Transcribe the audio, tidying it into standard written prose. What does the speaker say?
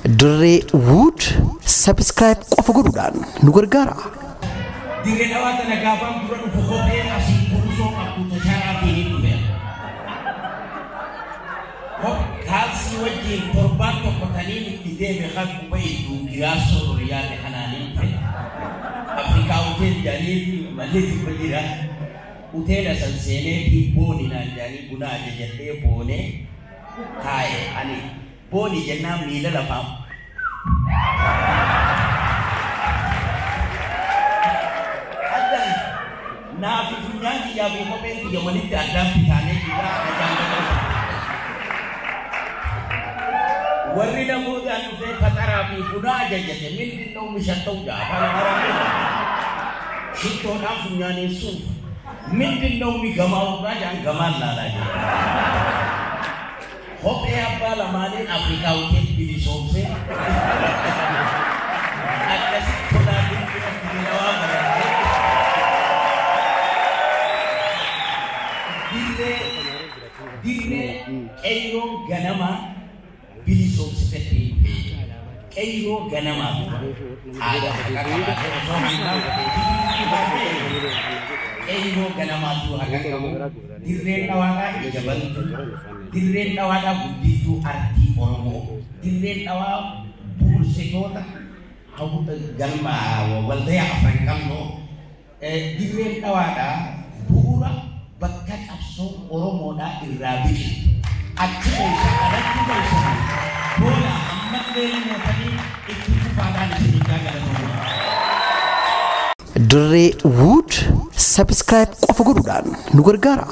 Dirree Wood subscribe qofa godhuudhaan nu gargaara. Dirree Dhawaa tana gaafaan dura dhufu kophee asii kuusoo qabdu tashaaraatiin hin dhufe. Kaalsii wajjin torbaan tokko taniin itti deeme kan quba hedduu giraasoo horiyaate kanaan hin dhufe. Afrikaa hotel jedhanii malee dhibba jira. Hoteela san seeneetii booni naan jedhanii buna ajajadhee boonee taa'e ani booni jennaan miila lafaa. Adda naafi funyaan kiyyaa fi kopheen kiyya walitti addaan bitaanee jira ajaan galan. Warri namootaan dhufee faxaraa fi buna ajajate mindin mishatta'u jaa afaan Amaaraan shittoodhaan funyaaniin suufa. Mindin mi gamaa ugaa jaan gamaan laalaa jira. Kophee abbaa lamaaniin Afrikaa hotel bilisoomsee akkasitti tolaa bilbila dirree baratee dirree dirree qeyroo ganamaa bilisoomsitetti qeyroo ganamaa haadha haqa qabaatee osoo hangaa qeyroo ganamaatu haqa qabu. Dirreen Dhawaadhaa ija bantu, dirreen Dhawaadhaa guddiftuu artii Oromoo, dirreen Dhawaa bu'uursitoota hawwata galma waldayaa afran qabnu, dirreen Dhawaadhaa bu'uura bakka qabsoo Oromoodhaa irraa biqiltu. Achi keessa alatti keessa booda ammallee namootanii itti fufaadhaan isin galatoomu. Dirree Wood subscribe qofa godhuudhaan nu gargaara.